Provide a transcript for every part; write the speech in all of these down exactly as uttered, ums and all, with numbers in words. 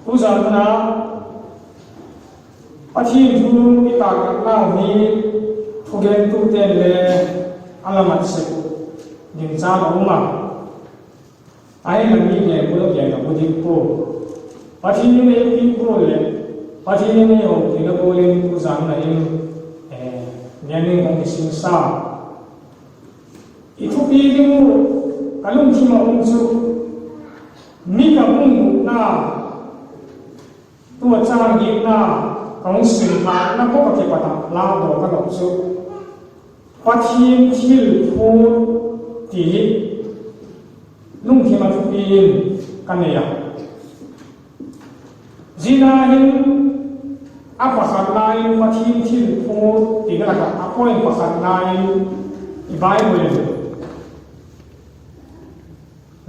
Tuzan a Pathian thu i tâknau hi thugentute'n le a la mat sek uh ding cha a um a, ahinla mi gen gual a gen ka bu ding pua. Pathian in ei piak gual leh Pathian in ei hawmkhawmna gual in tuzan a hin gen ding hung kisinsa. I thupi ding uh ka lungthim a um chu, mi ka hung muhna, tua chang giatna ka hung sim phatna bawk ah kipat ah lâkdaw ka nop chu Pathian thil phut ti hi lungthim a thupi in ka nei a. Zia hin a pakhatna in Pathian thil phut ti ka lak ah a point pakhatna in i Bible in,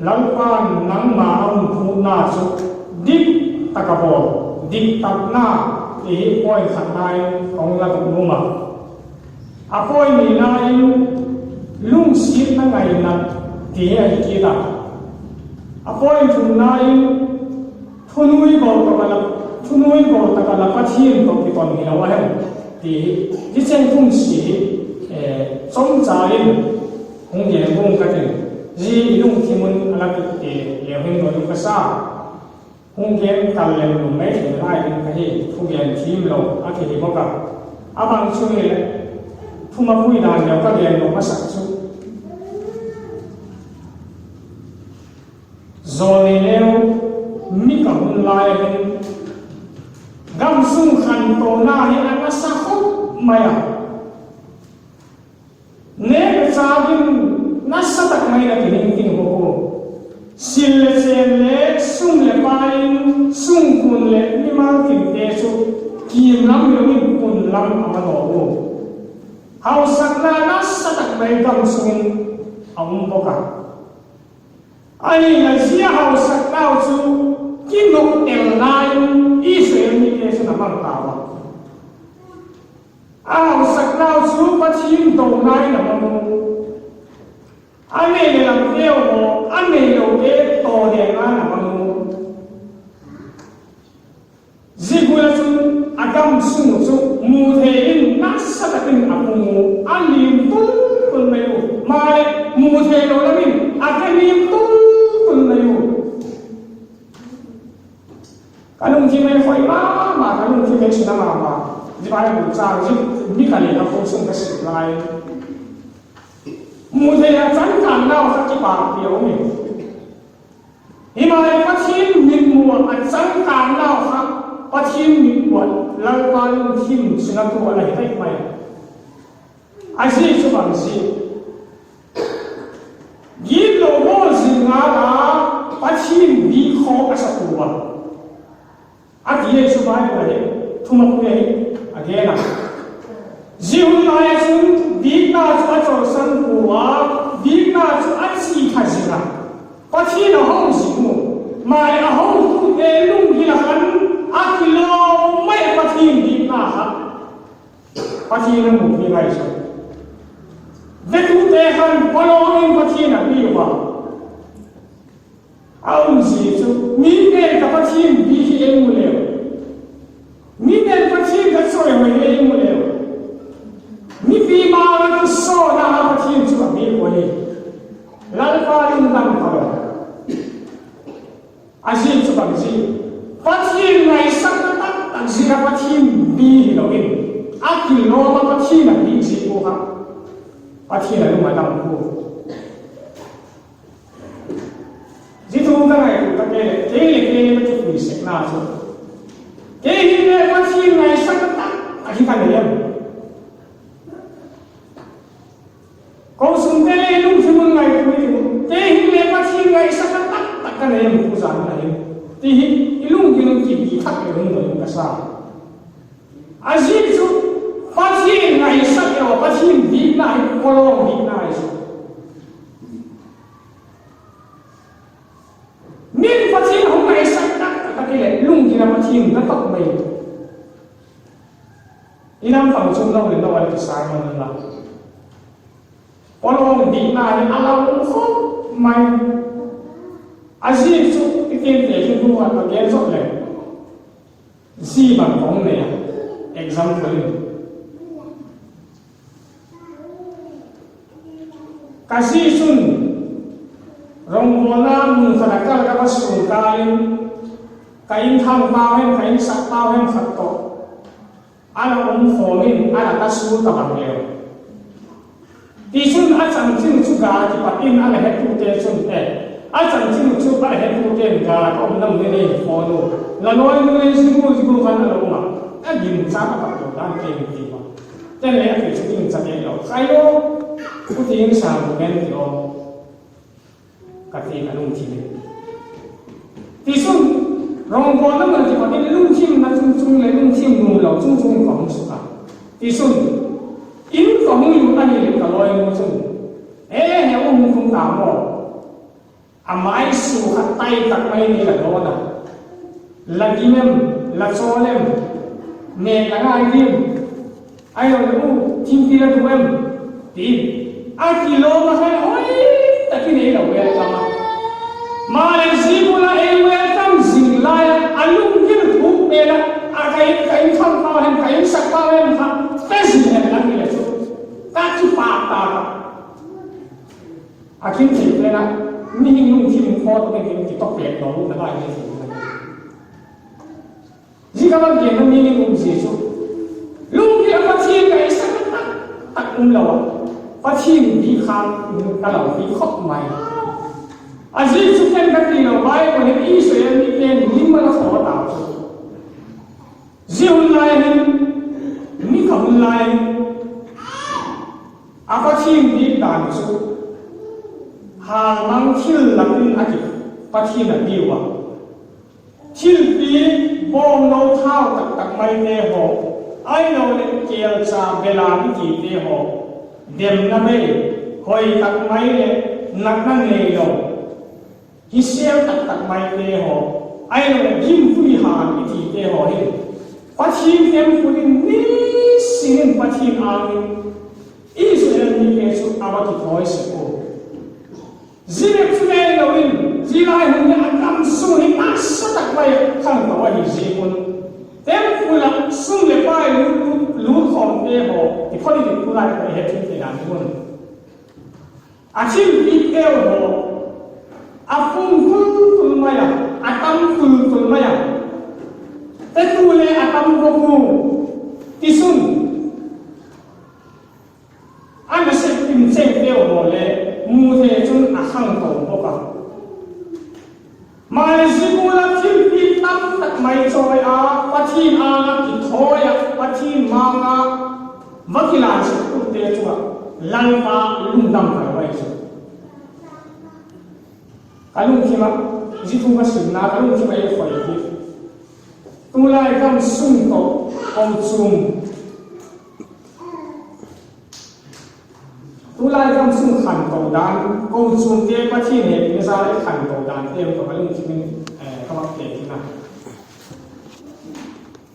Lalpa'n nangma a hun phutna chu dik tak a bawl, diktatna ti hi point khatna in ka hung la dok nuam a. A point nina in lungsiatna ngaina ti hi ahi kit a. A point thumna in thunui bawl tak a la, thunui bawl tak a la Pathian tawh kiton hilo a hem ti hi, zia cheng thum sia hi chomcha in hung gen guam ka tin, zia i lungthim un a la piak ti leu hin doi um ka sa. Hung gen kal lem lum mai thei lai ding ka hi, thugen thiamlo a kihi bawk a. A bang chu hileh, thum a pui dan leu ka gen lo masak chu, zawlnei neu mi ka hun lai a hin, gamsung khantona hi a nasa khop mai a. Nêk le châk in nasa tak mai in a kiningting bawk ua. Sil le chen le sum leh pai in sungkuan leh mimal tinte chu kiam lam hilo in kun lam a va daw ua. Hausakna nasa tak mai gamsung in a um bawk a. Ahinla zia hausaknau chu kinoktelna in Israel mite chun a mang tau a. A hausaknau chu Pathian dona in a mang u. A nei leh lamteu haw, a neilote tawdenna in a mang u. Zia gual ah chun a gamsung uh chu mu thei in nasa tak in a pung u, a liam tul tul mai u. Maleh mu theilo lam in a ke liam tul tul mai u. Ka lungthim ei khoi ma ma, ka lungthim ei sina ma ma. Zia Bible chang zia mi ka le ka phone sung ka sim lai, mu thei a changkânnau kha kipâkpi a um in, himaleh Pathian mitmu ah a changkânnau kha, Pathian mitmu ah Lalpa lungthim sina thu a la hi thei mai. A zia chu bang zia, gitlo bawl zing ngal a, Pathian bikkhawk a sa pua a, a ti hi chu Bible ahi, thum a pui ahi, a gen a. Zia hun lai ah chun bikna chu a chawlsan pua a, bikna chu a chi tha zing a, Pathian a ho zing u. Maleh a hotute lunggil ah khan a kilawm mai a, Pathian bikna kha Pathian a mupi ngai chu. Vetute khan pawlawm in Pathian a pi ua. A umzia chu mite'n ka Pathian bi hi ei mu leu, mite'n Pathian ka chawihoi hi ei mu leu, mipi ma-âng ah kisawna Pathian chu a bi ua hi. Lalpa lungdam ka lo. A zia chu bang zia, Pathian ngaisakna tak tak zia kha Pathian bi hilo in, a kilawm a Pathian a bi zia khu kha Pathian a lung a dam khu. Zia thu ka ngaitua tak leh kei leh kei ka kipui sekna chu, kei hile Pathian ngaisakna tak tak hi ka nei em? Ko sungte le lungthim un ngaitua i ti u, kei hile Pathian ngaisakna tak tak ka nei em tuzan a hin, ti hi i lungthim un kiti thak leu hin doi um ka sa. A zia chu Pathian ngaisak leh Pathian bikna hi pawlawm bikna ahi chu. Min Pathian hung ngaisak tak tak hileh lunggil ah Pathian na tak mai. I lam pang chung lo leh lo a le kisai man la, pawlawm bikna hi a la um khop mai. A zia chu i tiamte hi nu a gen zawk leh, Zi bang ka hung nei a, example in, ka zi chun rawngbawlna mun khat ah kal ka va sûn kâl in, ka inthang pau hem, ka insak pau hem khat tawh a la um khawm in, a la ta sûn ta bang leu. Tichun a chanchin uh chu gâl kipat in a la hetute chun, e, a chanchin uh chu a la hetute'n gâl a ka umna mun in ei phone u, la lawinu le zia gual zia gual khan a la um a, a ginchâk a pat lo dan kei hi ti a. Ken le a ti chu ginchâk ei lo khai lo, u ti in sa bu ken ti aw, ka ti ka lungthim in. Tichun rawngbawlna mun ah kipat in lungthimna chung chung leh lungthim nuam lo chung chung in ka hung suk a. Tichun in ka hung lut ahileh ka lawinu chun, e, he u hung tung ta maw, a mai sua khat tai tak mai ni la dawn a, la dim em, la chawl em, mêl la ngai dim, ahiloleh u thingpi la du em, ti a kilawm a khan hoi tak in ei la welcome a. Maleh zia gual a ei welcome zing lai a, a lunggil thuk pen a, a ka in, ka inthang pau hem, ka insak pau hem kha, pe zing hen lang hile chu, ka kipâk ta a. A kin thei pen a, mihing lungthim in khaw tak in kitok pêk lo na lai hi thei. Zia ka va genna meaning um zia chu, lunggil ah Pathian ka i sak tak tak um lo a, Pathian bik kha ka lo hi khop mai. A ziak chu ken ka ti lo, Bible hin Israel mite'n lim a la thaw tau chu. Zia hun lai hin, mi ka hun lai hin, a Pathian bik dan chu, hâlmang thil lak in a ti, Pathian a biu a. Thilpiak bawngno thau tak tak maite haw, ahiloleh kêlcha belam i tite haw, demna bei, hoi tak mai leh natna neilo, hisêl tak tak maite haw, ahiloleh gimtui hân i tite haw hin, Pathian temple in nisin in Pathian âng in Israel mite chu a va kithawi sek u. Zia bep chu le lo in, zia lai hun hi a gam sung hi nasa tak mai khangto ahi ziak un, temple ah sum leh pai lût, lût khawmte haw, i khawli tu lai ka he thei dan un, a thilpiakteu haw, a pung tul tul mai a, a tam tul tul mai a, tetu le a tam bawk u. Tichun a nasep inchengteu haw le mu thei chun a khangto bawk a. Maleh zia gual a thilpiak tam tak mai chawi a, Pathian âng ah kithawi ah, Pathian mang ah va kilan sek tute chu a, Lalpa lungdam ka lo ahi chu. Ka lungthim ah, zia thu ka simna ka lungthim ah ei khoi hi, tulai gam sung tawh kochuam, tulai gam sung khangto dan, kochuamte Pathian hepina jal a khangto dante tawh ka lungthim in, eh, ka mak te kina.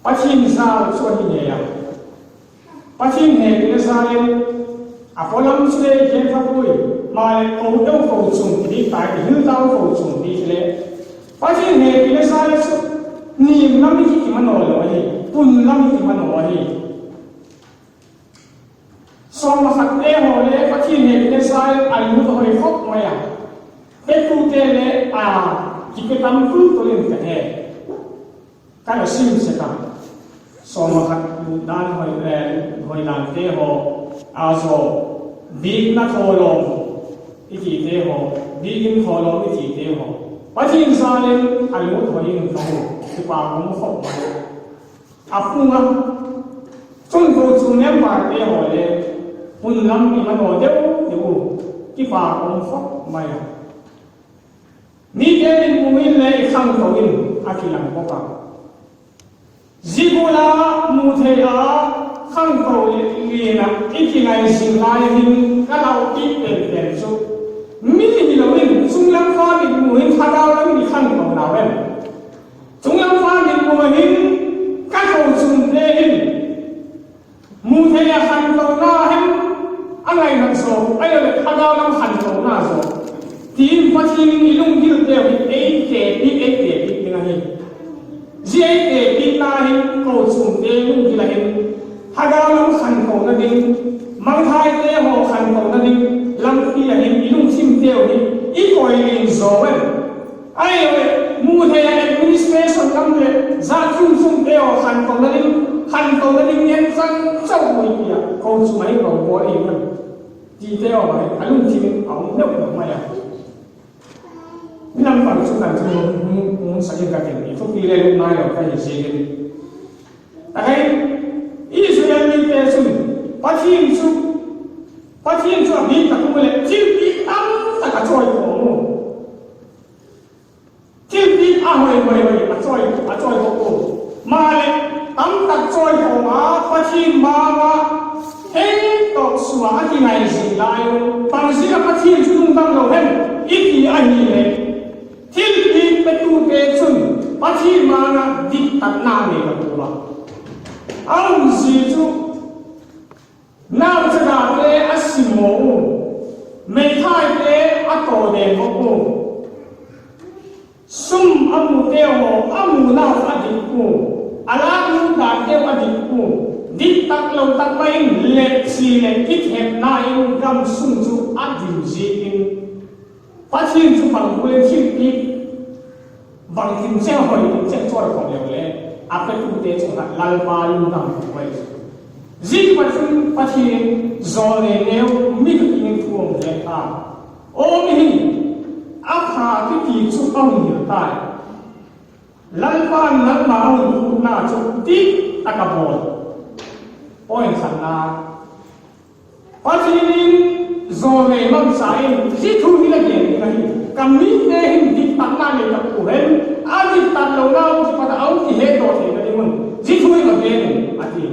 Pathian jal chu ahi ngei a, Pathian hepina jal in, a pawlam chu le gen kha puai, maleh ko deu kochuam ti dik tai, Hilltown kochuam ti le, Pathian hepina jal chu niam lam i ki manaw lo ahi, pun lam i ki manaw ahi. Sawma khatte haw le Pathian hepina jal a lût hoi khop mai a, petute le a kipe tam tul tul in ka he. Ka la sim sek a, sawma khat lût dan hoi, eh, hoi dante haw, a zaw, biakna thawlawm i tite haw, biakin thawlawm i tite haw, Pathian jal in a lût hoi in ka mu, kipâk um khop mai a. A pung a, chun kochuam memberte haw le pun lam i manaw deu deu u, kipâk um khop mai a. Mite in mu in le i khangto in a kilang bawk a. Zia gual a mu thei a, khangto le lian ah i kingai zing lai hin ka lau kit pen pen chu, mi hilo in chunglam fa mitmu hin thagau lam in i khangto nau em? Chunglam fa mitmu hin ka kochuamte hin mu thei a khangtona hem, a ngainat zaw, ahiloleh thagau lam khangtona zaw, ti'n Pathian in i lungthimteu hi ei tepi, ei tepi ding ahi. Zia ei tepi Zia hin kochuamte lungthim ah hin, thagau lam khankona ding, mangthaite haw khankona ding lampi ah hin i lungthimteu hi i koi ling zaw em? Ahiloleh mu thei ah administration lam leh zat chungchungte haw khankona ding, khankona ding gen chang chau ui ti ah kochuam ah hin lo bawl i em? Tite haw a lungthim in a um deu deu mai a. Minam pang chu kan chu hun sak in ka tin, i thupi le lum nailo ka hi ziakin. Tak ah hin Israel mite chun Pathian chu, Pathian chu a bîk tak u leh thilpiak tam tak a chawi khawm u. Thilpiak a hoi hoi hoi a chawi, a chawi khawm u. Maleh, tam tak chawi khawm a, Pathian ma a, ei tawk sua a kingai zing lai u. Bang ziak ah Pathian chu lungdam lo hem i ti ahileh, thilpiak petute chun Pathian ma a diktatna nei lo u a. A umzia chu, nauchagate a simaw u, meithaite a tawden bawk u, sum a muteu haw a munau a dik u, a lâk lut danteu a dik u, diktak lo tak mai in lepchi leh kithepna in gam sung chu a dim ziakin, Pathian chu bang gual in thilpiak bangkim cheng hoi kim cheng chawi khawm leu le, a petute chung ah Lalpa lungdam lo ahi chu. Zia kipat chun Pathian in jawlnei neu mi tak in thu a hung gen ta. Aw mihing, a pha kiti chu a hung hil tai. Lalpa'n nangma a hun khutna chu dik tak a bawl. Point khatna, Pathian in jawlnei mangcha in zia thu hi la gen ding ahi: Ka mite hin diktatna nei tak u hen, a diktat lonau kipat ah a hung kihetdaw theina ding un zia thu hi la gen in, a ti.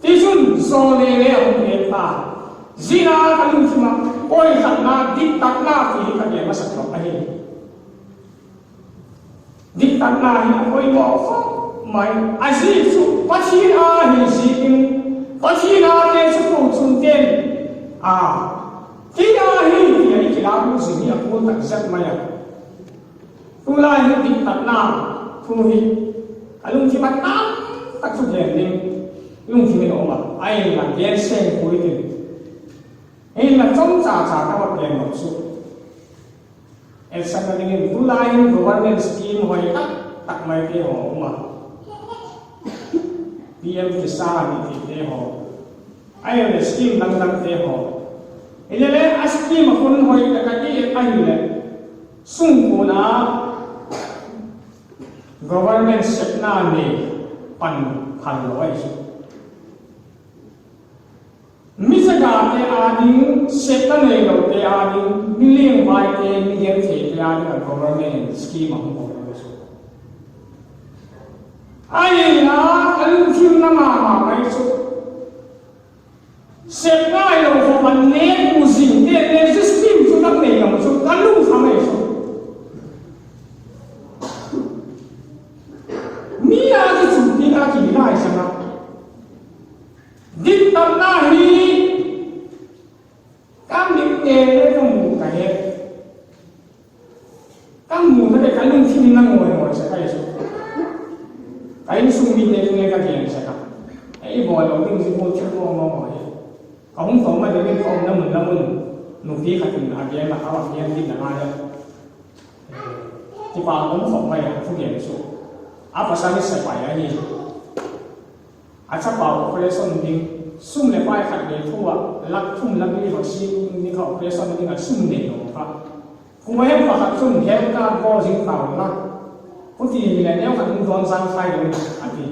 Tichun jawlnei le a hung gen ta. Zia a ka lungthim ah point khatna, diktatna ti hi ka gen masak lo ahi. Diktatna hi a poimaw khawp mai. A zi chu Pathian â hi ziakin, Pathian â te chu kochuamte'n a, kei â hi ti a i kilâk u zing hi a kul tak zet mai a. Tulai hi diktatna thu hi a lungthim a tam tak chu gen ding lungthim in a um a, ahinla gen seng pui tin, hinla chomcha cha ka va gen lo chu. Etsakna dingin tulai hin government scheme hoi tak tak maite haw um a, PM Kisan i tite haw, ahileh scheme dang dangte haw. Hilele a scheme a hun hoi tak a i et ahileh sungkuan a government sepna nei pan phal lo ahi chu. Mi chagate â ding, sepna neilote â ding, mi liangvaite, mi gentheite â ding ah government in scheme a hung bawl chu. Ahinla ka lungthim na ma ma mai chu, sep ngailo khawm a nêk u zingte le zia scheme chu tak nei lo chu ka lungthim mai chu. Mi a kichun ding a kilai sâng a, diktatna hi ka mit te le ka mu ka he, ka mu ka he, ka lungthim in a ngawi ngawi sek ahi chu. Ka insung mite chung le ka gen sek a, ei bawl lo ding zia gual thil mawng mawng hi. Ka hung tawm ma dingin ka umna mun lam un nupi khat in a gen a, a va gen ding a ngai a, kipak um khawp mai a thugen chu. A pasal hi sepai ahi. A chapa operation ding, sum leh pai khat vei thu ah lak thum lak li va si ding kha, operation ding ah sum nei lo kha. Kuama hem pakhat chun health card bawl zing tau la, huti hileh neukhat hung dawn zang khai lo a ti.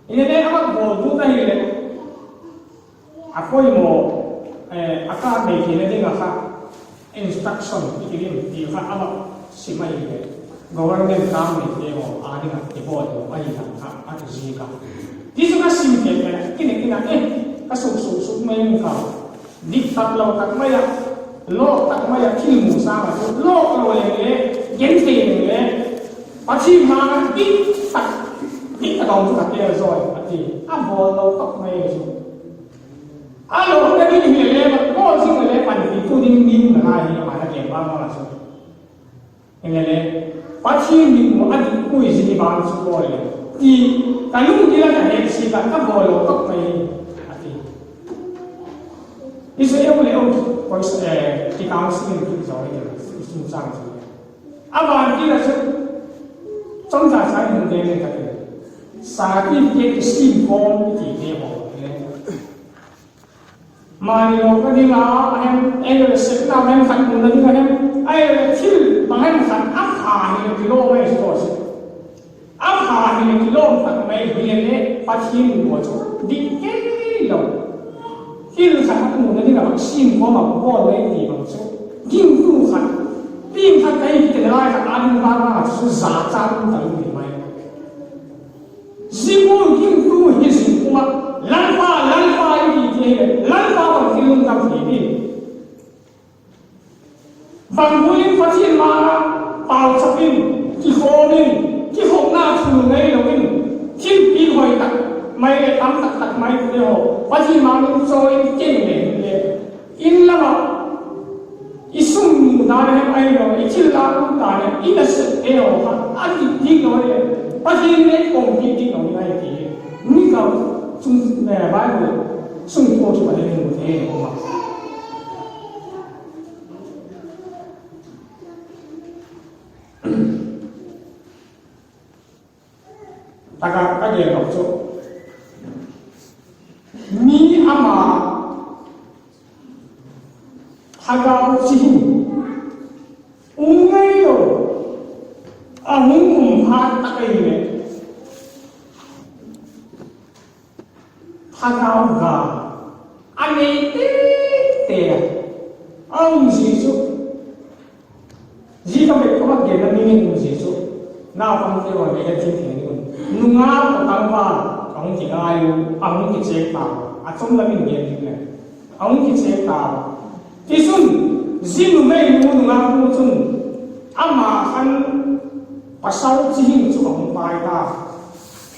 Hilele a va bawl dut ahileh a poimaw, a card nei theina ding ah kha instruction i ti ding ti kha a va sim ahileh government card neite haw â ding ah i bawl lo ahi dan kha a kizik a. Tichun a sim pen pen a kinei kinei a, ka suk suk suk mai in ka, diktat lo tak mai ah, lawk tak mai ah thil mu sâng ah chu lawk lo leng le, genthei leng le, Pathian ma ah dik tak, dik tak a um chu ka tel zawi a ti. A bawl lo tak mai chu. A lawkna ding hilele, bawl zing le panpitu ding mi um nalai hi a, a gen bang bang a chu. Hilele, Pathian mitmu a dik pui zing hi bang chu bawl le ti ka lungthim ah ka het sek a, ka bawl lo tak mai hi, a ti. I zia u le u, koi, eh, ti counselling ti zaw i ti, i sung chang chu. A ban ti la chu, chawmcha cha in de le ka ti. Sa ti ke ti sim kawm i ti te haw le. Mani lo ka ding a, a hem, ei le sepna hem khat mun na ding a hem, ei le thil bang hem khat a pha hi le kilawm ei sua si. A pha hi le kilawm tak mai hi le Pathian ua chu dik kei lo. Thil khat a mun na ding a bang sim kawm a bawl le ti bang chu. Gingtu khat, piang khat kai ti le lai khat a ding ba ma chu za cha ta ni mai. Zia gual gingtu hi zing pum ah, Lalpa, Lalpa i ti ti ahileh, Lalpa bang thil lungdam thei ding. Bang gual in Pathian ma ah pauchap in, kikhawm in, kikhopna thul ngei lo in, thilpiak hoi tak mai leh tam tak tak mai te haw, Pathian ma in chawi in keng le hin le, in lam ah, i sum dan hem ahiloleh i thil lâktu dan hem, i nasepte haw kha a dik dik lo le, Pathian le kawmpi dik lo ding ahi ti hi. Ni kal chung, eh, Bible sung thu chu a ding mu thei um a. Tak ah ka gen lo chu, mi ama thagau chi hing um ngei lo a hung um phat tak ahileh, thagau ga a nei tete a, a um zia chu, zia ka bek ka mat genna mi um zia chu, naupangte haw le a ti thei un, nungak tawh tangval a hung kingai u, a hung kichêk ta, a chawm lam in gen ding leh, a hung kichêk ta. Tichun, zia numeinu nungaknu chun, ama khan pasal chi hing chu a hung pai ta.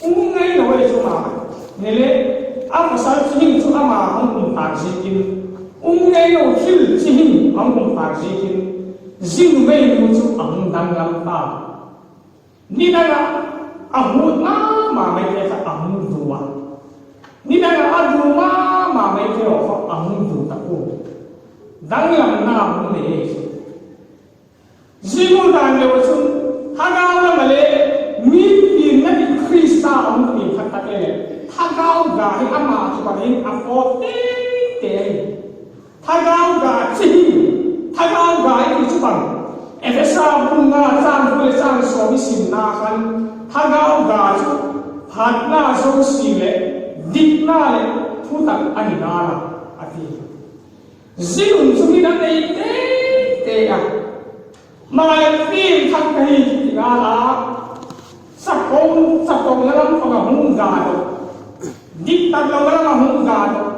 Um ngei lo ei chu ama, nileh, a pasal chi hing chu ama hung um tâk ziakin, um ngei lo thil chi hing a hung um tâk ziakin, zia numeinu chu a hung danglam ta. Nidang ah a hut ma ma maite kha a hung du a. Nidang ah a du ma ma maite haw kha a hung du tak ua. Danglamna a hung nei ei chu. Zia mu dan leu chun, thagau lam ah le, mi pianna ding Khrista a hung piang khat tak leh, thagau ga hi ama kipat in a pawt tete ahi. Thagau ga chi hing, thagau ga i ti chu bang, Ephesa bung nga chang kua leh chang sawm i simna khan, thagau ga chu phatna zosia leh dikna leh thutak ahi ngal a, a ti. Zia hun chu midang ei tete a, maleh piangthak ka hi kiti ngal a, chapona lam pang a hung ga dok, diktak lona lam a hung ga dok,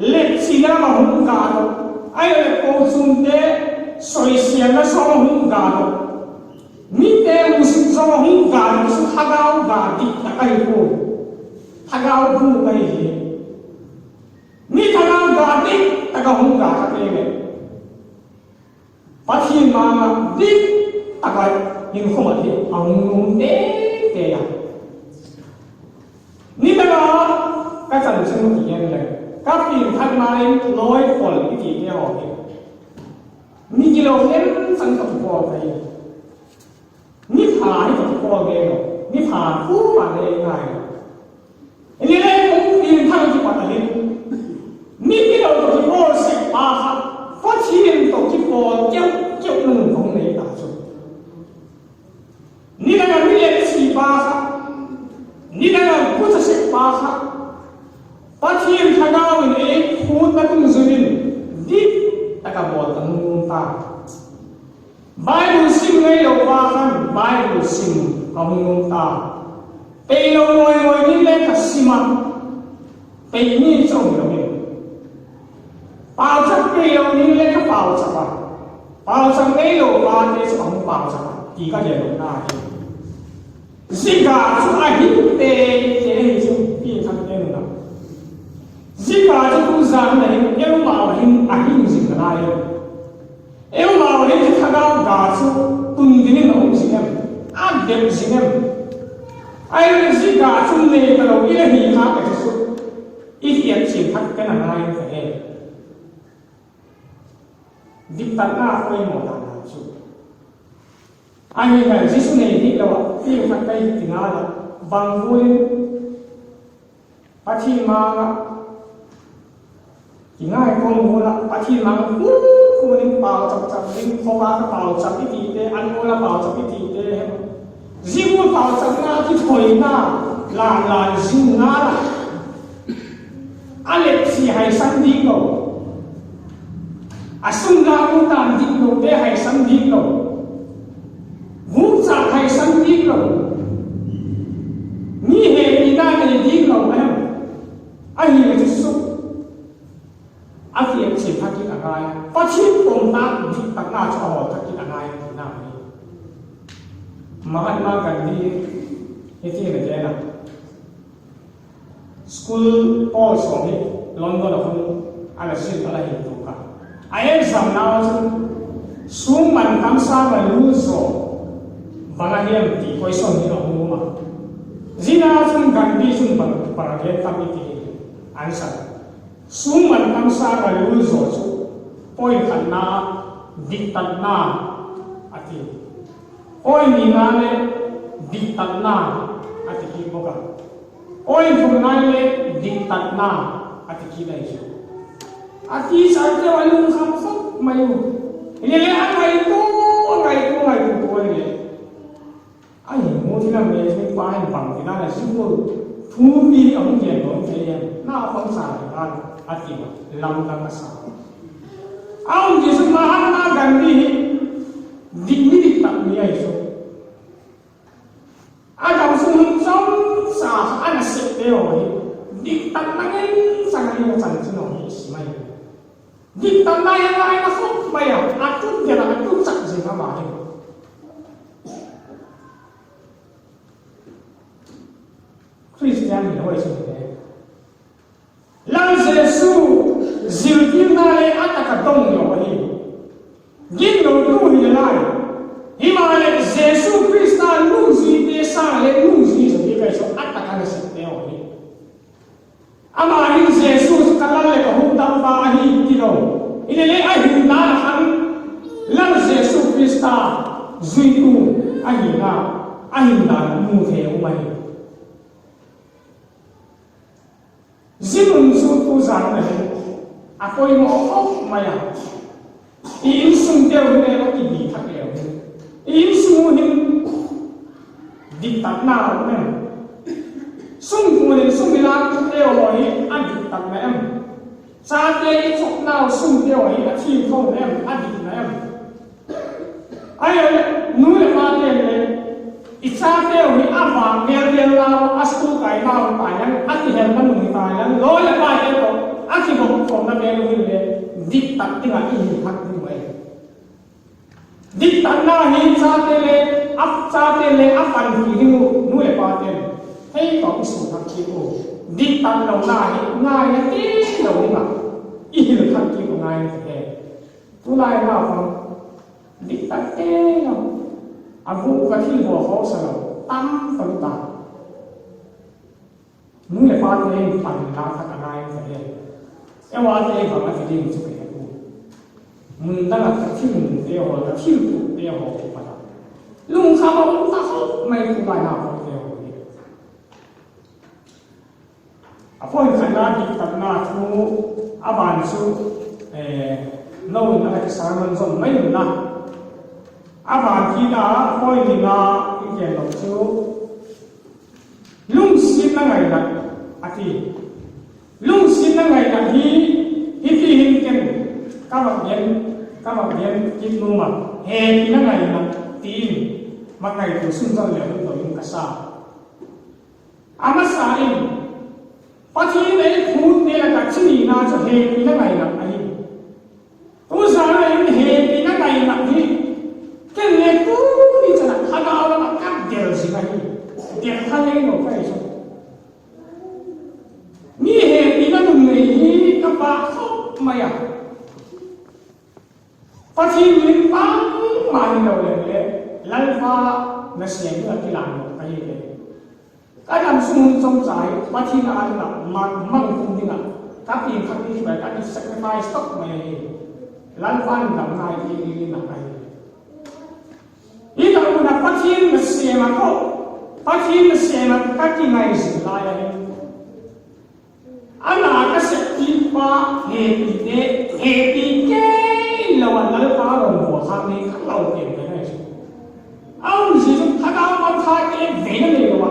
lepchina lam a hung ga dok, ahiloleh kochuamte soisialna sawng a hung ga dok, mite musit sawng a hung ga dok chu thagau ga diktak ahi pua, thagau bu ahi hi. Mi thagau ga diktak a hung ga kha te leh, Pathian ma ah diktak a hinkhua mat hi a hung nuam tete a. Nidang a ka chanchin uh ti ngen leng, ka piangthakna in lawi pol i tite haw hi, mi gilo khen chang tawh kipawl ka hi. Mipha hi tawh kipawl nge lo, mipha thu pan le ngai lo. Hileleh, hung piangthak kipat a hin, mi gilo tawh kipawl sek pa kha, Pathian tawh kipawl keu keu nung hung nei ta chu. Nidang a mi lepchi pa kha, nidang a gucha sek pa kha, Pathian thagau in ei phûtna dungzui in, diktak a bawl ta nuam ta. Bible sim ngeilo pa khan Bible sim a hung nuam ta. Peilo ngoi ngoi ni le ka sim a, pei ni chu um lo in, pauchap peilo ni le ka pauchap a, pauchap ngeilo pate chu a hung pauchap a ti ka gen nopna hi. Zia ga chu a hing tete hi chu piangthak ngen un a. Zia ga chu tu zan in a hin, eimau a hin a hing zing nalai em? Eimau a hin thagau ga chu tun dingin a um zing em? A dep zing em? Ahileh zia a chun nei talo i la hi kha ka chu, i hiat chian thak ken a ngai ka he. Diktatna poimaw dan chu ahi ngal, Jesu nei dik lo ah piang khat kai ti ngal ah, bang gual in Pathian ma ah kingaikawm gual ah Pathian ma ah khu khu in pauchap chap ding, khawva ka pauchap i tite, an gual ah pauchap i tite hem, zia gual pauchapna kithoina lan lan zing ngal ah, a lepchi haisan dik lo, a sum la mu tan dik lote haisan dik lo, gukcha haisan dik lo, mi hepina nei dik lo ahem, ahile chu suk a hiat chian thak kit a ngai, Pathian pom tak diktatna chu a hawl thak kit a ngai tina hi. Mahatma Gandhi hi ti na gen a, school pawl sawm hi London ah hun a la zil a la hin tuk a, a examnau chun, sung man tam sâng a lût zaw bang ahi em ti question hi a hung um a, zia chun Gandhi chun bang, bang a gen tam i ti hi, answer, sung man tam sâng a lût zaw chu point khatna, diktatna a ti. Point nina le diktatna a ti kit bawk a. Point thumna le diktatna a ti kit ahi chu. A teacherteu a lungkham khop mai u. Hilele a ngaitua, a ngaitua, ngaitua tua le, a hin mu thil a me chu pa hin bang tina le zia gual thupi a hung gen dawng thei em, naupang cha le dan a ti a, lamdang a sa. A um ti chu Mahatma Gandhi hi dik, mi diktat mi ahi chu. A dam sung hun chawmcha kha a nasepte haw hi diktatna ngen chang ahi a, chanchin haw hi sim ahi. Diktatna hi a ngai khop mai a, a tut den a, a tut chak zing a, ama hi Khristian hilo i chu hi le, Lal Jesu ziltilna le a tak a dong lo ahi. Gitlotu hi le lai, himaleh Jesu Khrista nungzuite sâng le nungzui zaw hi kai chu a tak a nasepte haw hi. Ama hin Jesu chu ka Lal leh ka hukdampa ahi tilo, hilele a hindan a khan Lal Jesu Khrista zuitu ahina, a hindan a mu thei um ahi. Zia nung chu tu zan a hin a poimaw khop mai a. I insungteu hi le a kibi thak leu hin, i insung uh hin diktatna um em? Sungkuan in sum i lâktute haw hi a diktatna em? Chate i chawknau sumte haw hi a thimtho na em, a dikna em? Ahileh nu leh pate'n le i chateu hi a vâk vêl vêl lau a, school kainau tai lang, a kihelna mun hi tai lang, lawi leh paite tawh a kivop khawmna vêl uh hin le diktat ding ah i hil thak ding uh ahi. Diktatna hi chate le, a chate le a panpi ding uh nu leh pate'n thei tawh i sua thak kit uh. Diktat lona hi ngaina tilo ding ah i hil thak kit uh ngai ni he. Tulai naupang diktat tilo, a gûk a thil bawl khawsa lo tam tam ta. Nu leh pate in panna thak a ngai ka he. Eva te bang a ti ding chu ka he pua. Mun dang ah ka thil munte haw, ka thil tuakte haw kipat a lungkham a um ta khop mai tulai naupangte haw hi. A point khatna diktatna thu, a ban chu, eh, no in a ka sermon zom mai in la. A ban kit a, a point nina i gen lo chu, lungsiatna ngaina a ti. Lungsiatna ngaina hi, hiti hin ken ka vak gen, ka vak gen kit nuam a, hepina ngaina ti in, ma ngaitua sunzawm leu hun lo in ka sa. A masa in, Pathian ei phûtte lak ah chi nina chu hepina ngaina ahi. Tu zan a in hepina ngaina hi, ken le tuni chan a thagau lam ah ka del zing ahi. Del kha leng lo ka hi chu. Mi hepina nunnei hi ka pâk khop mai a. Pathian min pang ma hilo leng le, Lalpa nasêm ding ah kilan lo ka hi le. Ka dam sung hun chomcha hi Pathian â ding ah mang, mang tung ding ah ka piang thak ding hi bai ka ti sacrifice tak mai ahi. Lalpa'n damna i ding in a ka hi. Hi tak mun ah Pathian nasêm ah ka, Pathian nasêm ah ka kingai zing lai ahi. A na ka sep pipa hepite, hepi kei lo a Lalpa rong bawl kha ni ka lau pen pen ahi chu. A hun zia chu thagau mangthaite veina nei lo a,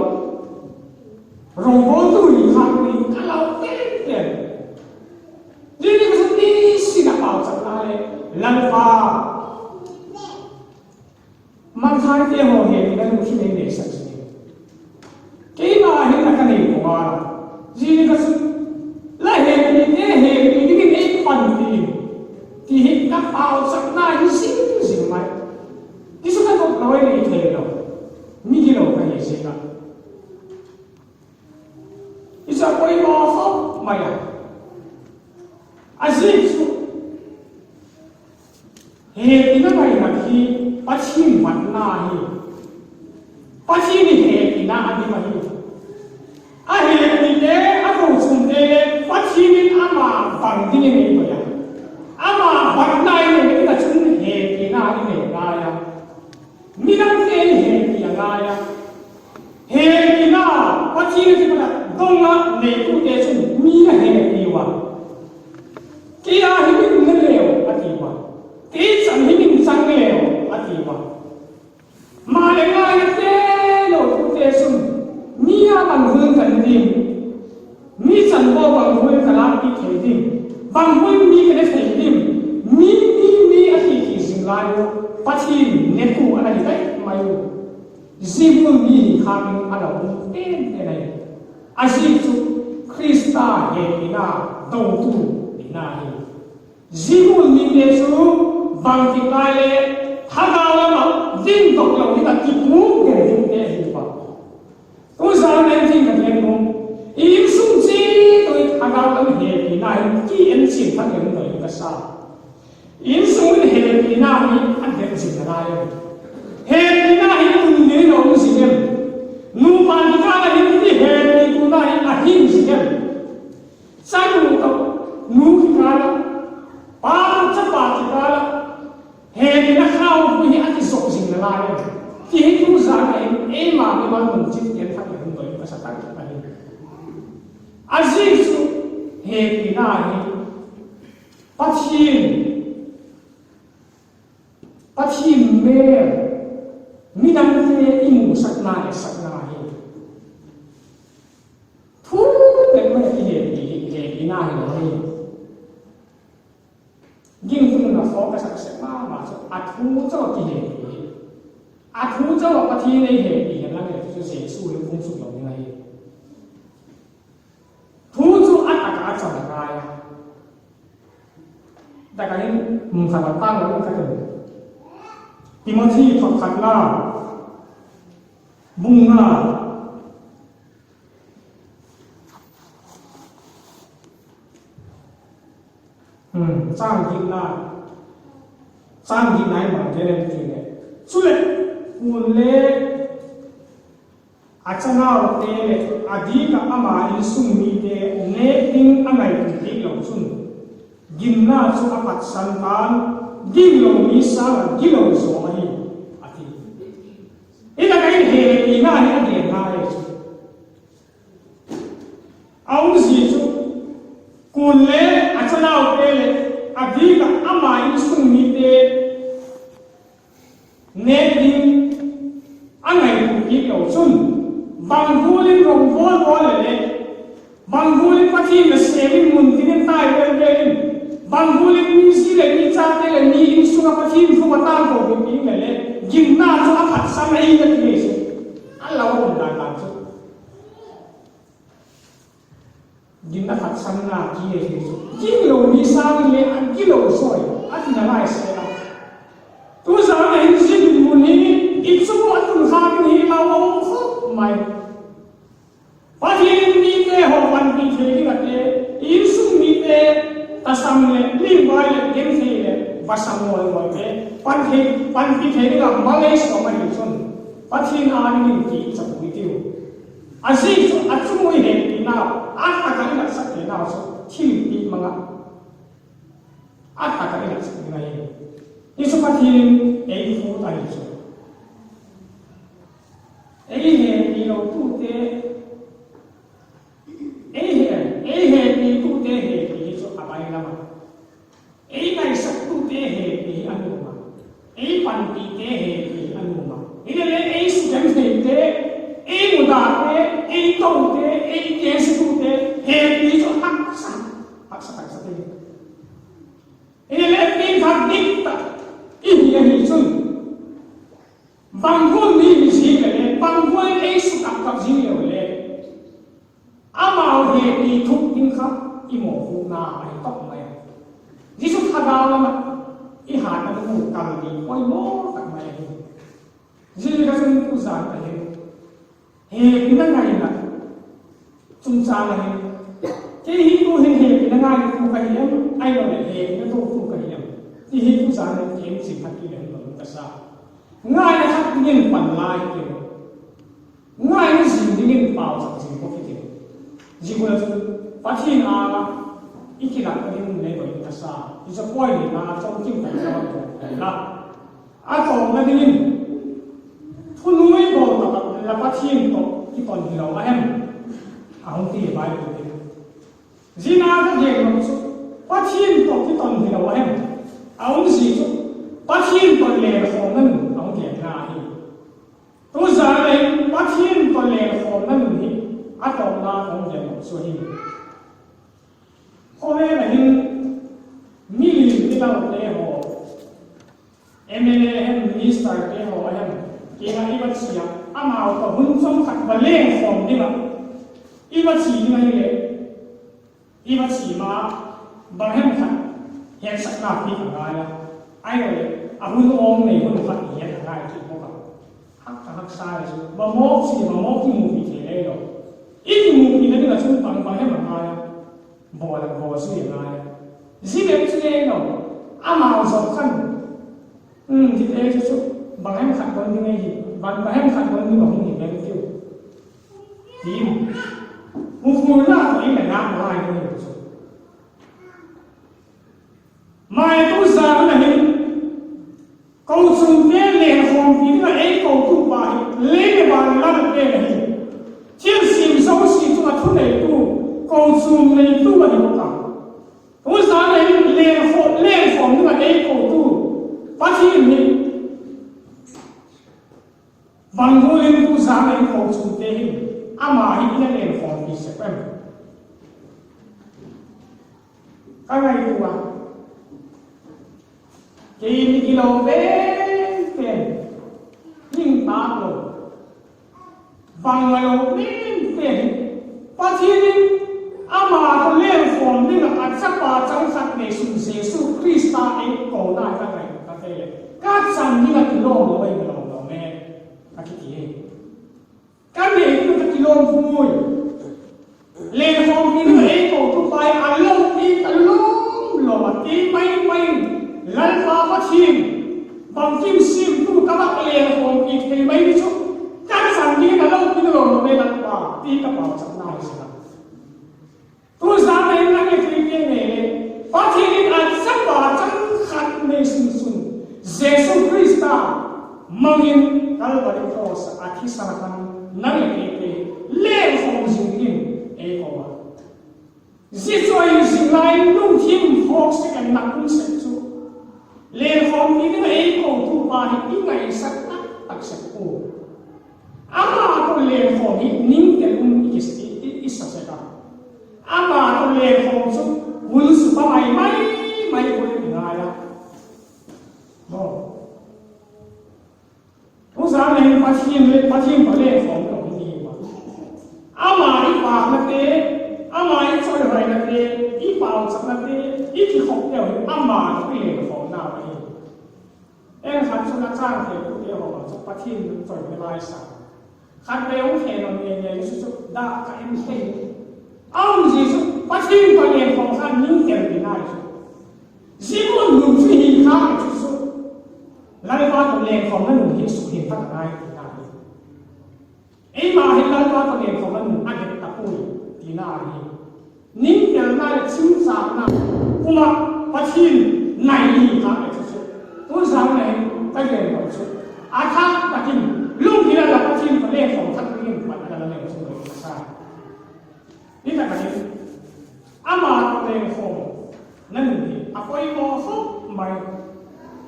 rong bawltu hi kha ni ka lau pen pen. Zia ni ka sep nisin a pauchapna leh Lalpa mangthaite haw hepina lungthim ei neisak zing. Keima hin a ka nei pua a, zia ni ka sep la hepite hepi dingin ei panpi in, ti hi ka pauchapna hi zing zing mai. Ti chu ka tawp lo ei nei thei lo, mi gilo ka hi ziak a. I chu a poimaw khop mai a. A ziak chu hepina ngaimat hi Pathian matna hi. Pathian hi hepina a dim ahi. A hepite, a kochuamte leh Pathian in ama bang dingin ei koi a, ama bangna i nei ding ah chun hepina i nei ngai a. Midangte i hepi a ngai a. Hepina, Pathian a kipat a dong a neitute chun mi a hepi ua, kei a hi min ne leu a ti ua, kei chan hi min chang leu a ti ua. Maleh ngaina te lotute chun mi a bang hun ka ne ding, mi chan baw bang hun ka lâkpi thei ding, bang hun mi ka ne thei ding, mi, mi, mi a ti ti zing lai u, Pathian netu a la hi dai mai u. Zia gual mi hi kha min a la um pen pen ahi. A ziak chu Khrista hepina dongtu hina hi. Zia gual mite chu bangtik lai leh thagau lam ah dingdok lo ding ah kipûk den dingte ahi pa. Tuzan en ding ka gen nuam, i insung chiat ui thagau lam hepina in ki en chian thak em doi ka sa. Insung in hepina hi a det zing nalai em? Hepina hi tun ding a um zing em? Nupa kikâl ah hin ti hepi tuna hi a hing zing em? Chanu tawh nu kikâl ah, pa tawh chapa kikâl ah hepina khaupi hi a kizop zing nalai em? Ti hi tuzan ah hin eima mimal mun chiat gen thak leh hun doi ka sa tak ahi. A ziak chu hepina hi Pathian, Pathian mêl, midangte i musakna, esakna hi. Thu leh mai a kihepi, hepina hilo hi. Gingtuna focus a ka sep ma ma chu a thu chau a kihepi hi. A thu chau a Pathian ei hepi hen lang e chu Jesu hi hung suklo ding ahi. Thu chu a tak a chang ngai a. Tak a hin, um, khat a tang lo ka ti. Timothy thot khatna, bung nga, châng giatna, châng giatna i bang gen em ti leh, chuleh, kuale a chanaute leh a dik ah ama insung mite nêk ding a ngaitua kit lo chun, ginna chu a phatsan ta'n, ginglo mi sâng ah gilo zaw ahi, a ti. Hi tak ah hin hepina hi a gen ngai chu. A umzia chu, kuale a chanaute leh a dik ah ama insung mite nêk ding a ngaitua kit lo chun, bang gual in rong bawl bawl le le, bang gual in Pathian nasêm in mun tin in tai vel vel in, bang gual in mi zi leh mi chate leh mi insung ah Pathian thu a tângko pipi le le, ginna chu a phatsan ahi ka ti chu. A lau um dan dan chu. Ginna phatsanna ti ahi chu, ginglo mi sâng in le a gilo zaw a ti nalai sek a. Tuzan a hin zia dinmun hi i chung ua tun kha ding hi lau a um khop mai. Pathian in mite haw panpi thei ding a te, i insung mite tasam leh limvai leh genthei leh vasa ngawi ngawite panpi thei ding a mal ei sawm ahi chun, Pathian â dingin kichapui tiu. A zi chu a chung ui hepinau, a thak ah i latsak theina chu thilpiak mang ah, a thak ah i latsak ding ahi. Hi chu Pathian in ei phut ahi chu. Ei hepilotute, ei he, ei hepitute hepi hi chu a bailam a. Ei ngaisaktute hepi hi a nuam a. Ei panpite hepi hi a nuam a. Hilele ei sukhen theite, ei mudate, ei tote, ei kensitute hepi chu haksa, haksa taksa te. Hilele piangthak dik tak i hi ahi chun, bang gual mi hi zing leh le, bang gual ei sukap kap zing leu le, amau hepi thuk ding kha i mawpuakna ahi tawp mai a. Zia chu thagau lam ah i hatna ding uh kal ni poimaw tak mai ahi. Zia ziak a chun tuzan a hin hepina ngaina chungchâng a hin, kei hi tu hin hepina ngaitu ka hi em, ahiloleh hepina tuaktu ka hi em, ti hi tuzan a hin kienching thak kit leng doi ka sa. Ngaina thak dingin pan lai kei, ngaina zing dingin pauchap zing kha kit in. Zia gual ah chun Pathian âng ah i kilâkna ding le doi ka sa. Hi chu point nina a chawm kim tak ka va tu la. A tawpna dingin, thunuai bawl tak ah la Pathian tawh kiton hilo a hem, a hung ti Bible in. Zia a ka gen nop chu, Pathian tawh kiton hilo a hem, a hun zi chu, Pathian tawh lenkhawmna nun a hung genna ahi. Tuzan a hin Pathian tawh lenkhawmna nun hi a tawpna ka hung gen nop chu ahi. Khawvel a hin mi lian mi laute haw, M L A hem, ministerte haw a hem, kiang ah i va chia, amau tawh hun chawm khat va lenkhawm ding ah i va chia ding ahileh, i va chia ma, bang hem khat hetsakna piak a ngai a, ahiloleh a hun awng nei hun khat het a ngai kit bawk a. Hak ka haksa chu, va mawk chi, va mawk kimupi thei le lo. I kimupina ding ah chun bang bang hem a ngai a, bawl a bawl zui a ngai a. Zia bep chu le lo, amau zawk khan, um, zia te chu chu, bang hem khat don ding ahi, bang, bang hem khat don ding a hung hi beng tiu, ti, muphurna tawh in a ngâk ngai ding ahi chu. Mai tuzan a hin, kochuamte lenkhawmpi ding ah ei kotupa hi lei leh van Lal pen ahi. Thilsiam zosia chung ah thuneitu, kochuam neitu ahi bawk a. Tuzan a hin lenkhawm, lenkhawm ding ah ei kotu Pathian hi bang gual in tuzan a hin kochuamte hin ama hi i la lenkhawmpi sek em? Ka ngaitua a, kei mi gilo pen pen, hing tâk lo, bang ngalo pen pen hi, Pathian in ama tawh lenkhawm ding ah a chapa chang khat neisun Jesu Khrista ei kona ka ngai ka te leh, ka chan ding ah kilawm lo, ei kilawm lo me, ka kiti e. Ka neitu ka kilawm puai. Lenkhawmpi ding ah ei kotupa hi a lopi ka lawm lawm a, ti mai mai in, Lalpa Pathian, bangkim siamtu ka va lenkhawmpi thei mai ni chu, ka chan ding a lopi ka lawm lawm e Lalpa, ti ka pauchapna hi sek a. Tuzan a hin nang leh kei nei le, Pathian in a chapa chang khat neisun sun, Jesu Khrista mang in Calvary cross ah a thisan a khan, nang leh kei lenkhawm zing dingin ei ko a. Zia chu a hin zing lai in lungthim hawk sek a, nak um sek chu, lenkhawmpi ding ah ei kotupa hi i ngaisak tak tak sek u. Ama tawh lenkhawm hi ningtel um i ki, i, i, i sa sek a. Ama tawh lenkhawm chu hun supa mai mai mai gual i ngai a. Aw, tuzan a hin Pathian le, Pathian tawh lenkhawm lo hi ti a, ama i pâknate, ama i chawihoinate, i pauchapnate, i kikhopnate hi ama tawh i lenkhawmna ahi. En khat chun a chang thei tute haw chu Pathian chawi nalai sa, khatvei hung thei lo ngei ngei chu chu dak ka en thei. A um zia chu Pathian tawh lenkhawm kha ningtel tina chu, zia mun nun chu hi kha chu chu, Lalpa tawh lenkhawmna nun hi sukhin thak a ngai tina hi. Eima hin Lalpa tawh lenkhawm tina hi, ningtelna leh chimchâkna pum ah Pathian nai hi kha a chu chu, tuzan a hin ka gen lo chu, a thak tak in lunggil ah la Pathian tawh lengkhawm thak dingin pat ka la leng chu lo ka sa. Hi tak ah hin, ama tawh lengkhawm na nun hi a poimaw khop mai.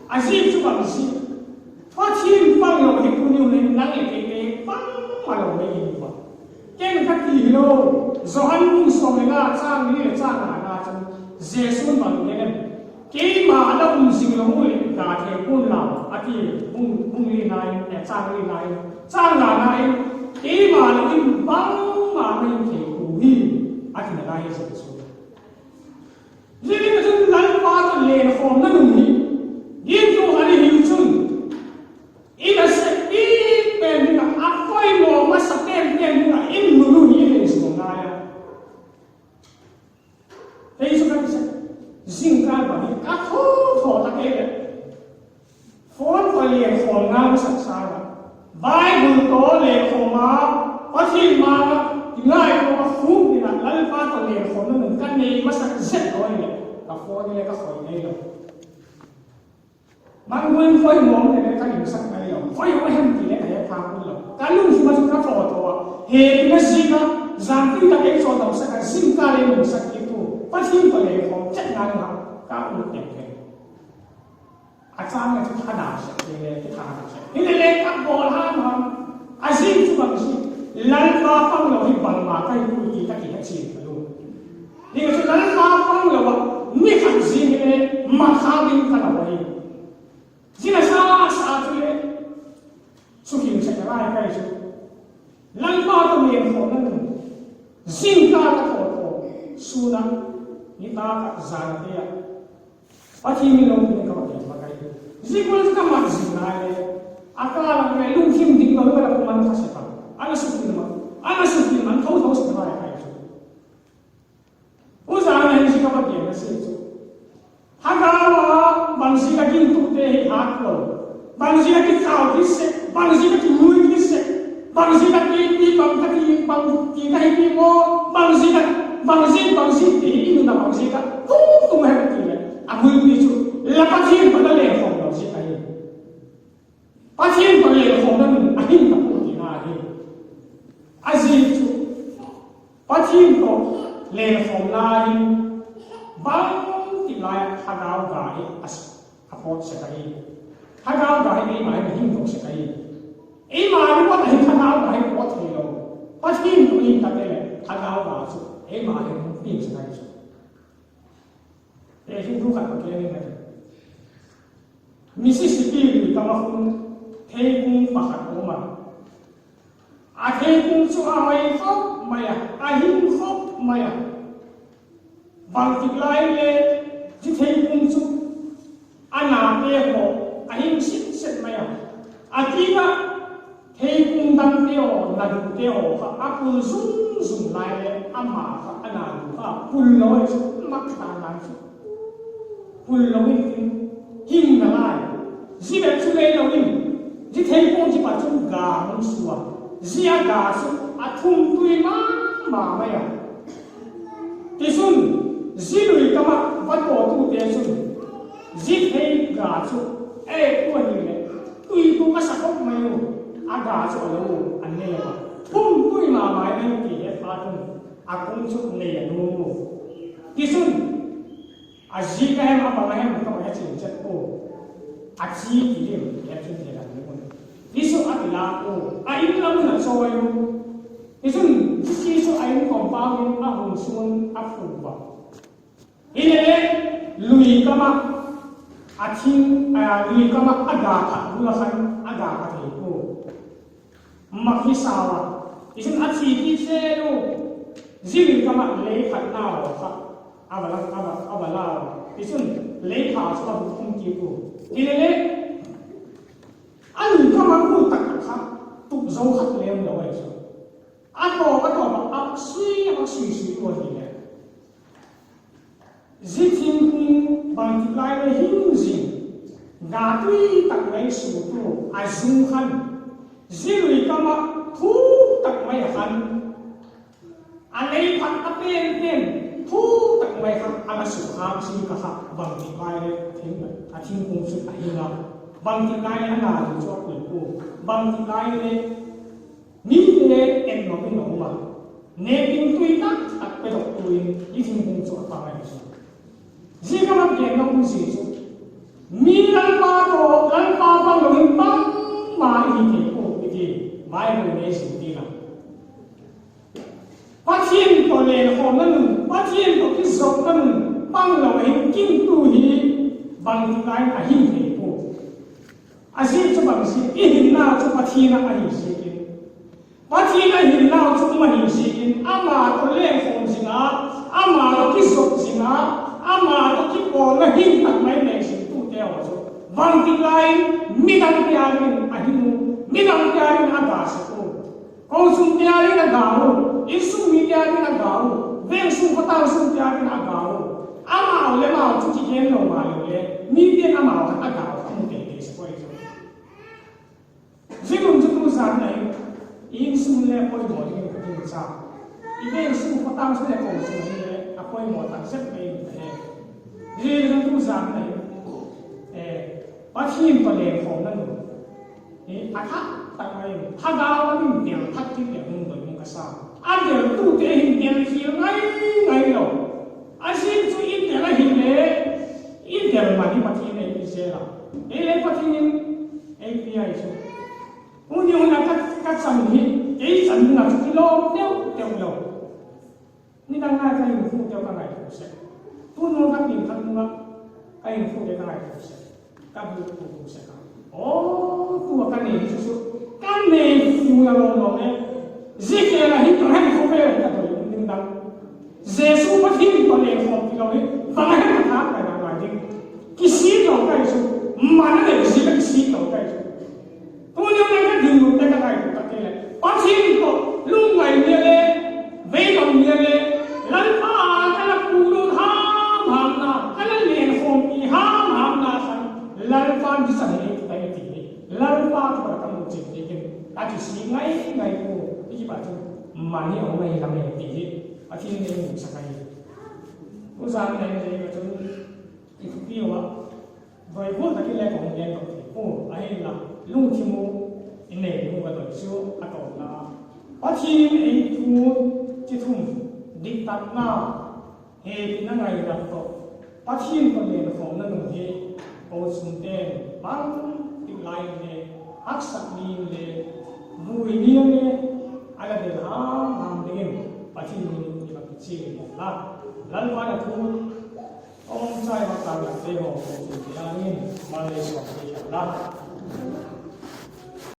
A ziak chu bang ziak, Pathian pang lo hi tuni hun in nang leh kei te pang ma lo mai hi ua. Ken ka ti hilo, Johan bung sawm leh nga châng li leh châng ngana chun Jesu'n bang a gen em? Keima a la um zing lo u leh ga thei pua'n lau, a ti. Bung, bung lina in, châng lina in, châng ngana in, keima lo in bangma na hin thei puau hi, a ti nalai hi Jesu. Zia ding ah chun Lalpa tawh lengkhawmna nun hi, gingtu khat i hiu chun, i nasep i pen ding ah, a poimaw masa pen pen ding ah in nun u hi lei zuang ngai a. Kei chu ka ti sek, zingkâl bang hi ka tho tho ta kei leh, phone tawh lengkhawm ngai masak sâng a, Bible tawh lengkhawm a, Pathian ma-âng ah kingaituana khuk ding ah Lalpa tawh lengkhawmna nun ka nei masak zet lo hileh, ka phone hi leh ka khoi ngai lo. Bang gual in khoi mawng leh ka insak ngai lo, khoi a hem ti leh ka he pha pua'n lo. Ka lungthim ah chu ka tho tho a, hepina ziak a, zan tui tak ei chawldamsak a, zingkâl ei lunsak kit u, Pathian tawh lengkhawm chet ngai a, ka ut pen pen. A châng a chu thadau sek, hile kitha sek, hile le ka bawl ham ham. A ziak chu bang ziak, Lalpa pang lo hi bangma ka hi puai ti ka ti ka chian ka lu. Hi chu Lalpa pang lo ah, mi khat zing hile mathak ding ka lo ahi. Zia a sa sa chu le, sukhin sek a lai ka hi chu. Lalpa tawh lengkhawmna nun, zingkâl ka tho tho, sûn ah, nitâk ah, zan ah, Pathian min lopina ka va gen ma ka hi. Zia gual ka mat zing nai le, a kâl ah le lungthim diklo ka la um man kha sek a, a la sukhin ma, a la sukhin man tho tho sek a lai ka hi chu. U zan a hin zia ka va genna sia chu, thagau a bang ziak a gingtute hi hat lo, bang ziak a kichau kit sek, bang ziak a kinuai kit sek, bang ziak a kei ti bang ka ti, bang ti ka hi ti maw, bang ziak a, bang ziak, bang ziak ti hi i nunna bang ziak a tung tung hem ti leh, a bulpi chu la Pathian tawh la lengkhawm lo ziak ahi. Pathian tawh lengkhawmna nun a hing ta pua tina hi. A ziak chu, Pathian tawh lengkhawmna hin bangtip lai ah thagau ga hi a pawt sek ahi. Thagau ga hi eima hin a hing to sek ahi. Eima report ah hin thagau ga hi pawt theilo. Pathian tawh hing ta te leh thagau ga chu eima hin hung piang sek ahi chu. Ei hing thu khat ka gen ing ka ti. Mississippi lui kam ah khun theikung pakhat a um a. A theikung chu a hoi khop mai a, a hing khop mai a. Bangtik lai le zia theikung chu a nate haw a hing sit set mai a. A kîk ah theikung dangte haw, nadute haw kha a pul zung zung lai le ama kha a nadu kha pul lo ahi chu, mak dan dan chu. Pul lo intin, hing nalai. Zia bep chu le lo in, zia theikung chu pat chun ga hung sua. Zia ga chu a thum tui ma ma mai a. Tichun, zia lui kam ah vatawtute chun zia thei ga chu, e, tu ahileh tui tu ka sa khop mai u, a ga chu a lo, a ne a, thum tui ma ma mai ti he phat un, a kung chu nei a nuam u. Tichun, a zik a hem a bang a hem tawh he chin chet u, a chi ti lim he chin he lam lim un, Jesu a kilâk u, a in lam un a chawi u. Tichun, Jesu a in compound in a hun sung un a phu a. Hilele, lui kam ah, a thing, a, lui kam ah a ga khat bul a khan a ga kha thei pua, mak hi sau a. Tichun a thi kit zel u, zia lui kam ah lei phatna haw kha a va la, a va, a va la. Tichun lei pha chu a buk khum kit u. Hilele, a lui kam ah bul tak tak kha tup zo khat le um lo ahi chu. A tawp a tawp ah a sui, a sui sui u ahile, zia thingkung bangtik lai le hing zing, ga tui tak mai sutu a zung khan, zia lui kam ah thuk tak mai a khan, a lei phat Pen pen, thu tak mai kha a la sukkhâk zing kha kha, bangtik lai le a thing, a thingkung chu a hing a, bangtik lai le a na ding chu a pui pua, bangtik lai le mite en lo in a um a, nêk ding tui tak tak pedok tu in i thingkung chu a pang ahi chu. Zia ka mat gen nop um zia chu, mi Lalpa tawh, Lalpa pang lo in bangma i hi thei pua i ti, Bible le zil ti la. Pathian tawh lenkhawmna nun, Pathian tawh kizopna nun pang lo a hin gingtu hi bangtik lai in a hing thei pua. A ziak chu bang ziak, i hinnau chu Pathian ah ahi ziakin, Pathian a hinnau chu um ahi ziakin, ama tawh lenkhawm zing a, ama tawh kizop zing a, ama tawh kipawlna hing tak mai nei zingtute haw chu bangtik lai in midangte â dingin a hing u, midangte â dingin a ga sek u. Kochuamte â dingin a ga u, insung mite â dingin a ga u, veng sung khawtâng sungte â dingin a ga u. Amau le amau chu kigen lo maleu le, mite'n amau kha a ga u kha mu tei tei sek u ahi chu. Zia kum chu tuzan a hin i insung le poimaw dingin ka gingcha. I veng sung khawtâng sung leh kochuam hile a poimaw tak zet mai in ka he. Zia kum chu tuzan a hin, eh, Pathian tawh lenkhawmna nun hi a thak tak mai in, thagau a min del thak ti le hung doi hung ka sa. A deltute hin del khial ngai ngai lo. A ziak chu i del ahile, i del man hi Pathian ei pi zel a. Ei le Pathian in ei pi ahi chu. Tuni hun a ka, ka chan hi, kei chan ding a chu kilawm teu teu lo. Nidang lai ka hinkhute ka ngaitua sek. Tunung ka piangthak nung ah ka hinkhute ka ngaitua sek. Ka bu bu bu sek a. Aw, tu a ka nei chu chu, ka nei fu la lawm lawm e. Zia khel a hin ka ngaitua ve ka doi ding dang. Jesu Pathian tawh lenkhawm ti lo hi bang a hem a thâk ka ngai ding. Kisiat lo ka hi chu, man a nei zia ka kisiat lo ka hi chu. Tuni a ka ding lut te ka ngaitua tak te leh, Pathian tawh lungngai ni le, vei lo ni le, Lalpa ka la pui lut ham hamna, ka la lenkhawmpi ham hamna khan, Lalpa'n zia chan hi ei ti tai ti hi, Lalpa tawh ka mu chin ti kin, a kisiat ngai ngai pua, i kipat chu, man hi a um ngai lam e ti hi, Pathian in ei musak ahi. Tuzan a hin ka chun, i thupi ua, doi gual tak in le ka hung gen dok thei pua, ahinla, lungthim u i nei ding uh ka doi chu a tawpna, Pathian ei thu, chi thum, diktatna, hepina ngaina tawh, Pathian tawh lenkhawmna nun hi, kochuamte'n bangtik lai in le, haksat ni in le, vui ni in le, a la del ham ham dingin, Pathian min in i va kichial inla, Lalpa'n a thu, a um chai va tâk lak te haw, kochuamte â dingin, malei suak thei hen la.